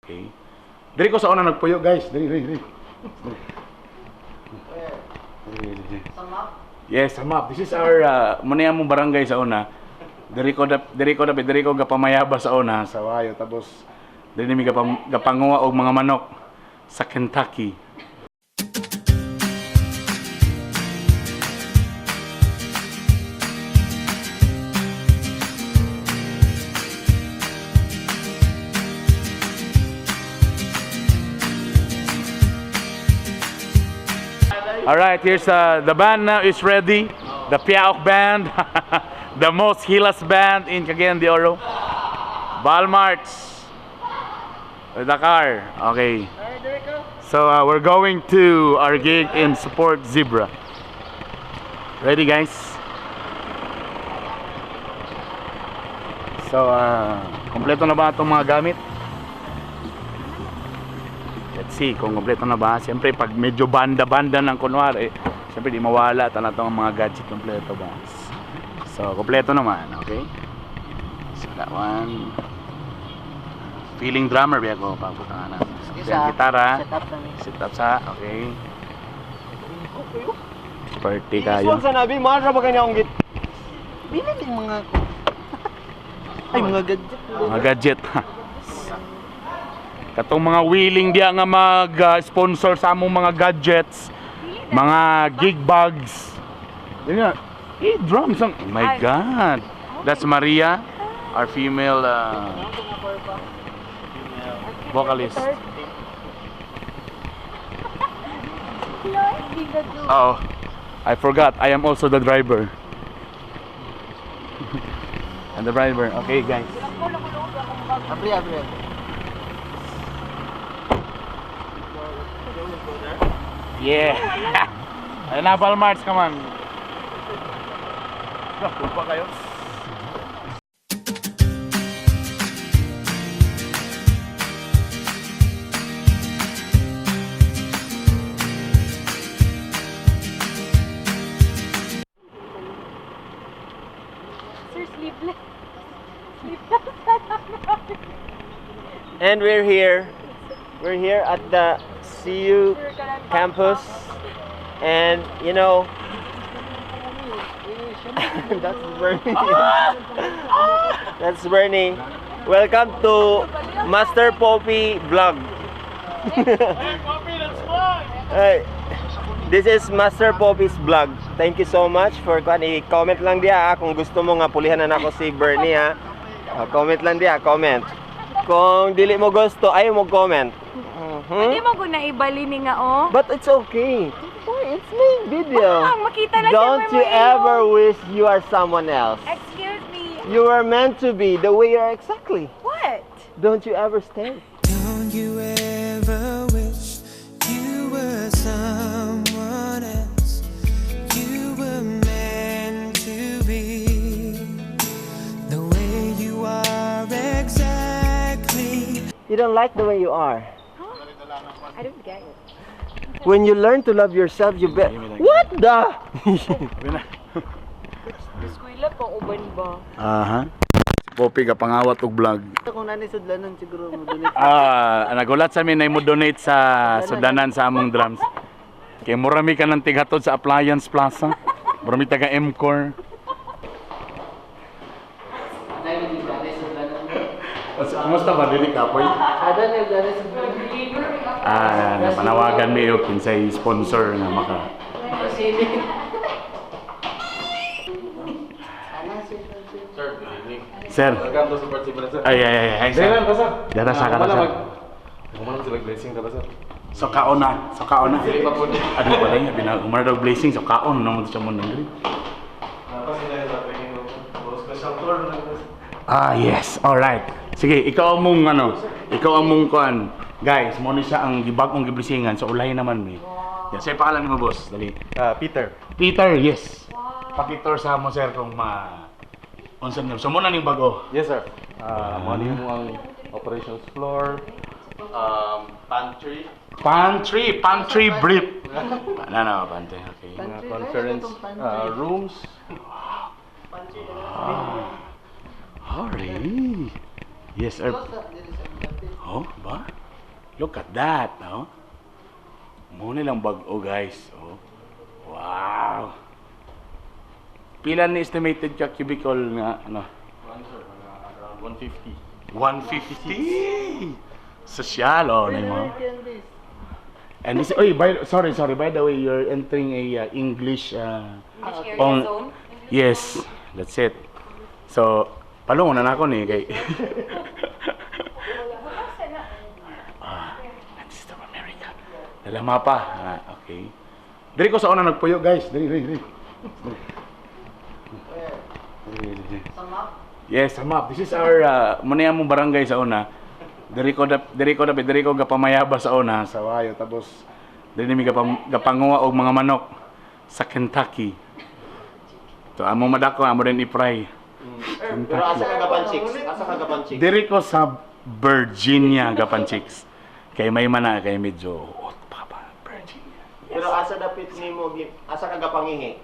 Okay. Diri ko sa una nagpuyo, guys. Diri, diri, diri. Diri, diri, diri. Yes, sa map. This is our muna yung among barangay sa una. Diri ko gapamayaba sa una sa Wayo, tapos diri nami gapanguha og mga manok sa Kentucky. All right, here's the band now is ready. The Piaok band, the most hilas band in Cagayan de Oro. Balmarts, the car. Okay. So we're going to our gig in Support Zebra. Ready, guys? So, kompleto na ba itong mga gamit? Let's see kung kompleto na ba. Siyempre, pag medyo banda-banda ng kunwari, siyempre di mawala tanatong ang mga gadget, kompleto ba. So, kompleto naman, okay? So, that one. Feeling drummer ba ako pabutangan na. Isa, Gitara. Set up na ni. Sit up sa, okay. Party kayo. Sa nabi, mahal ra ba kanya akong git? Bili din mga ko. Ay, mga gadget. Mga gadget. Katong mga willing diya nga mag-sponsor sa among mga gadgets, mga gig bags. Yun nga. Eh, drums. Oh my God. That's Maria, our female vocalist. Oh, I forgot. I am also the driver. And the driver. Okay, guys. Abri, abri, abri. Yeah. Ayun na, Palmarts, come on. Kumpa kayo. Sir, sleeveless. Sleeveless. And we're here. We're here at the CU campus. And that's Bernie. That's Bernie. Welcome to Master Poppy Vlog. Hey, Poppy, that's mine! Hey, this is Master Poppy's vlog. Thank you so much for kuan. I-comment lang diya ah, kung gusto mo nga pulihan na nako si Bernie ha. Ah, comment lang diya, comment. Kung dili mo gusto, ayaw mo comment. Hindi mo guna ibali ni nga, oh. But it's okay. It's my video. Ah, makita na siya Don't may you mga ever ilong. wish you are someone else. Excuse me. You were meant to be the way you are exactly. What? Don't you ever stay. Don't you ever wish you were someone else? You were meant to be the way you are exactly. You don't like the way you are. I don't get it. When you learn to love yourself, you bet. What the? Eskwela pang uban ba? Aha. Si Poppy, kapangawat og vlog. Kung nani sudlanon siguro mo donate. Ah, nagulat sa amin na mo donate sa sudanan sa among drums. Kay murami ka ng tighatod sa Appliance Plaza. Murami taga M-Core. Kumusta ba dili ka, Poy? Ada na nani sudlanon. Ah, napanawagan mi og kinsay sponsor nga maka. Sir, good evening. Sir. Welcome to Support Zebra, sir. Ay ay ay, ay sir. Dili lang, sir. Data sa ka, sir. Kumalang sila blessing ta sir. So kaon na, so kaon na. Dili pa po ni. Ano pala yun, binagumar daw blessing, so kaon naman siya mo nang Napa sila sa training special tour na. Ah, yes. All right. Sige, ikaw ang mong ano, ikaw ang mong kuan. Guys, mo ni siya ang gibag-ong giblesingan, so ulay naman mi. Yeah, sir, pangalan mo, boss. Dali. Ah, Peter. Peter, yes. Pakitour sa mo sir kung ma unsa niyo. So mo na ning bago. Yes, sir. Ah, mo ni mo ang operations floor, pantry, Pantry, pantry brief. Ano na, pantry. Okay. mga conference rooms. Alright. Yes, sir. Oh, ba? Look at that, no? Mao nilang bag-o, guys. Oh. Wow. Pila ni estimated ka cubicle nga ano? One, sir, mga around 150. 150. Sosyal, oh, na mo. And this, oy, by, sorry, sorry. By the way, you're entering a English English area zone. Yes, that's it. So, palungo na nako ni kay. Ah, States of America. Dala mapa. Ah, okay. Diri ko sa una nagpuyo, guys. Diri, diri, diri. Diri, diri, diri. Yes, sa map. This is our muna yung among barangay sa una. Diri ko gapamayaba sa una sa Ohio, tapos diri nami gapanguha og mga manok sa Kentucky. So amo madako, amo rin i-fry. Pero asa ka gapan chicks? Asa ka gapan chicks? Diri ko sa Virginia gapan chicks. Kay may mana kay medyo hot pa pa Virginia. Pero asa dapit nimo asa ka gapangihi?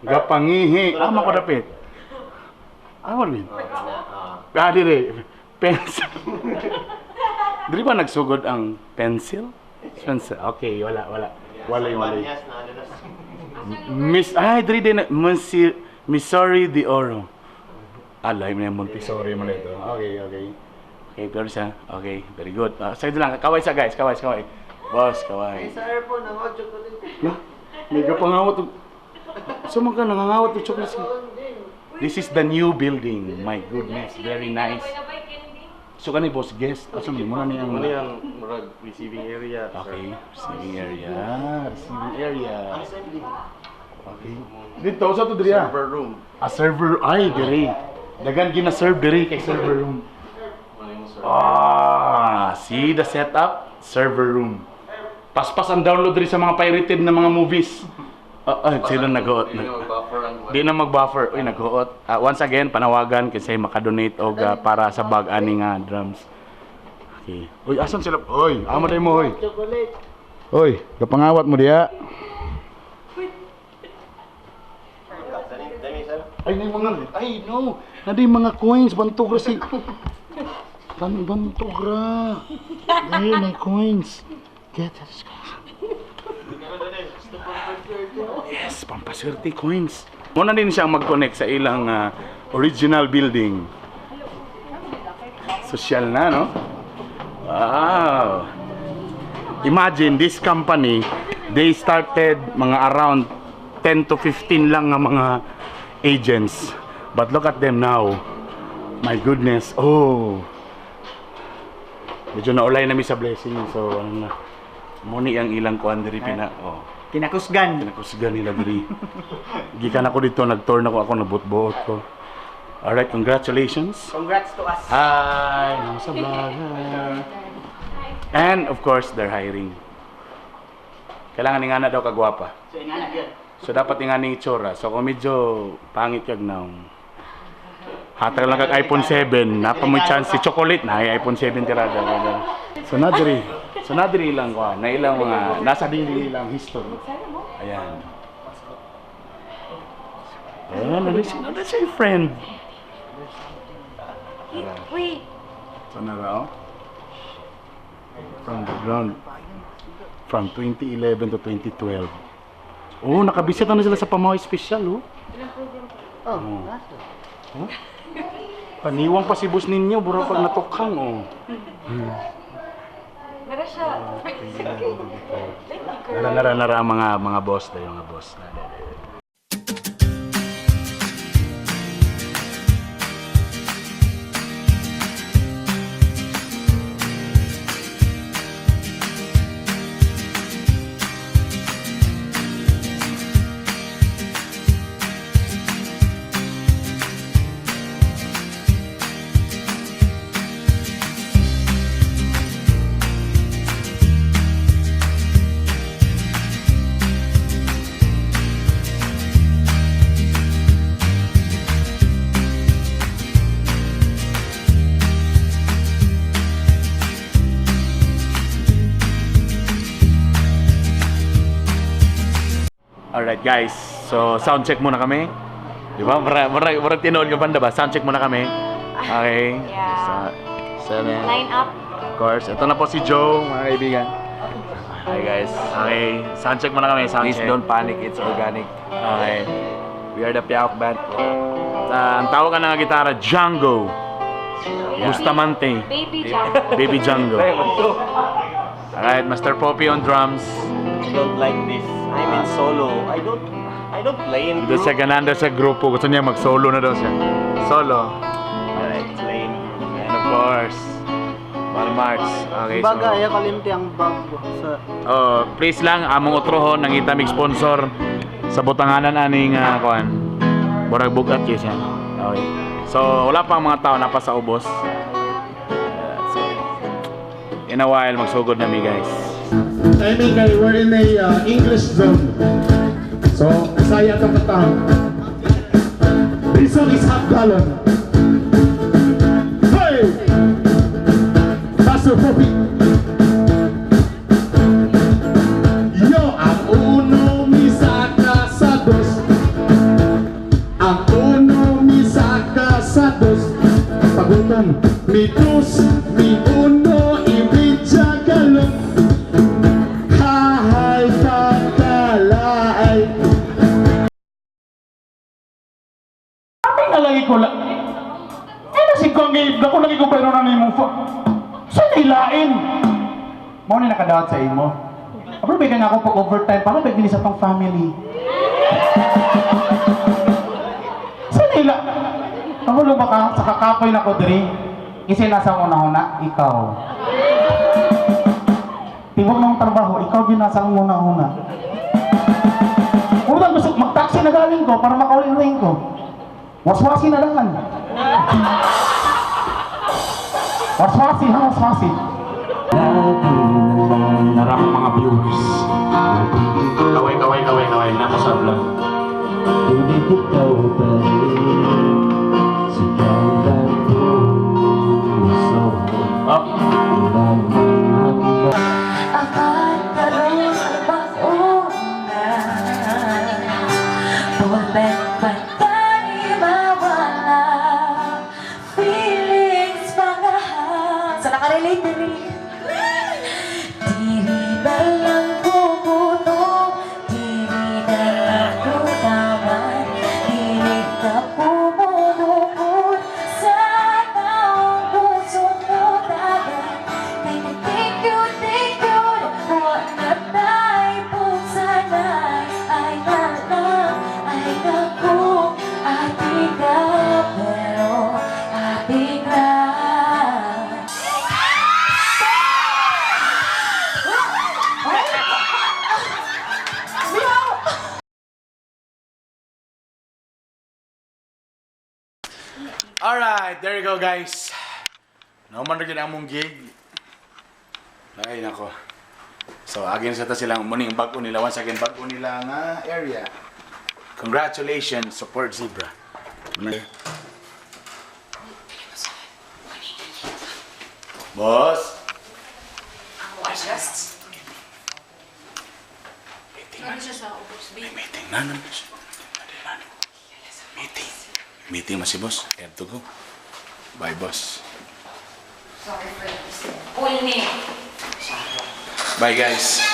Gapangihi. Amo ko dapit. Amo rin. Ah, dire. Pencil. Diri ba nagsugod ang pencil? Pencil. Okay, wala, wala. Wala yung wala. Banyas na ano na. Miss, ay, diri din, Monsieur, Missouri de Oro. Alay mo na yung Montessori mo na ito. Okay, okay. Okay, pero siya. Okay, very good. Ah, side lang. Kaway sa guys, kaway, kaway. Boss, kaway. Sa airport, ang audio ko din. La, may gapangawat. So man ka nangangawat og chocolate. This is the new building. My goodness, very nice. So kani boss guest, asa man muna ni ang Ano yung murag receiving area, sir. Okay, receiving area. Receiving area. Okay. Dito sa to diri ah. Server room. A server ay diri. Dagan gina serve diri kay server room. Ano yung server? Ah, see the setup? Server room. Paspas ang download diri sa mga pirated na mga movies. Ah, ah, sila nag-oot. Hindi na mag-buffer ang Di na mag-buffer. Uy, nag-oot. Ah, once again, panawagan kasi makadonate og para sa bag ani nga drums. Okay. Uy, asan sila? Uy, amo day mo, uy. Chocolate. Uy, kapangawat mo diya. Dami, dami sir. Ay, na yung mga, ay, no. Nadi yung mga coins, bantog ra si... Bantog ra. Ay, may coins. Get it. Yes, pampaswerte coins. Muna din siyang mag-connect sa ilang original building. Social na, no? Wow. Imagine this company, they started mga around 10 to 15 lang nga mga agents. But look at them now. My goodness. Oh. Medyo naulay na mi sa blessing. So, ano na. Muni ang ilang kuan diri pina. Oh. Kinakusgan. Kinakusgan nila diri. Gikan ako dito, nag-tour na ko ako, nabot-buot ko. Alright, congratulations. Congrats to us. Hi! Nasa vlog. Hi. And of course, they're hiring. Kailangan nga na daw kagwapa. So, ingana yun. So dapat nga ning itsura. So kung medyo pangit kag now. Hatag lang kag iPhone 7, napa mo chance si chocolate na ay iPhone 7 tirada. So nadiri. So nadiri lang ko, na ilang mga nasa dili ilang history. Ayan. Ayan, ano siya, ano siya yung friend? Wait, So na raw? From the ground. From 2011 to 2012. Oh, nakabisita na sila sa Pamaw Special, oh. Oh, nasa. Paniwang pa si boss ninyo, buro pag natukhang, oh. nara siya. Thank you, girl. Nara, nara, nara, mga boss na yung mga boss. Alright guys, so sound check muna kami. Di ba? Mura tinuod nga banda ba? Sound check muna kami. Okay. Yeah. Sa, seven. Line up. course, ito na po si Joe, mga kaibigan. Hi guys. Okay, soundcheck muna kami, soundcheck. Please don't panic, it's organic. Okay. We are the Piaok Band. Ang tawag ka ng gitara, Django. Bustamante. Baby Django. Baby Django. Alright, Master Poppy on drums. I don't like this. I'm in solo. I don't play in Doon group. siya gananda sa grupo. Gusto niya mag-solo na daw siya. Solo. Alright. Play in group. And of course, Val March. Okay, so... Baga, ayaw kalimti ang bag sa Oh, please lang among otrohon nangita mig sponsor sa butanganan aning kuan. Murag bugat gyud siya. Okay. So wala pa ang mga tao napa sa ubos. So, in a while magsugod na mi, guys. Timing kay we're in a English zone. So, Bisaya itong kantahan. This song is half gallon. Hey! Pastor Poppy. Yo, ang uno misaka sa dos. Ang uno misaka sa dos. Pagutom, mi dos, mi uno, imidya galon. Hahay pagkalaay. Sabi nga lagi ko lang. Ano si Kong Gabe? Ako lagi ko pero na nimo fa. Sa nilain. Mao ni nakadawat sa imo. Apro ba nga ako pag overtime para ba sa pang family. Sa nila. Kamulo ba ka sa kakapoy na ko diri? Kasi nasa una-una, ikaw. Tibok ng trabaho, ikaw din nasa una-una. Una gusto mag-taxi na galing ko para makauli ko. Waswasi na lang. Waswasi ha, waswasi. Narap mga viewers. Kaway, kaway, kaway, kaway. Nako sa vlog. Ngunit ikaw pa rin sigaw ng puso. Up. Walang hanggan. Apan karon pag-una Perfect patay mawala feelings pangahan. Sa nakarelate diri. Diri na lang kukutom, diri na lang kutawan, diri ka pumulukot sa taong puso mo tagay. Kay thank you, wa na tayo pugsanay. Ay na lang, ay naku, ati ka, pero ati ka. Alright, there you go guys. Nauman rin ang among gig. Ay nako. So again sa ta silang muning bag-o nila, once again bag-o nila nga area. Congratulations, support Zebra. Boss. Meeting na. May meeting na naman siya. Meeting. Meeting man si boss. I have to go. Bye, boss. Pull me. Bye, guys.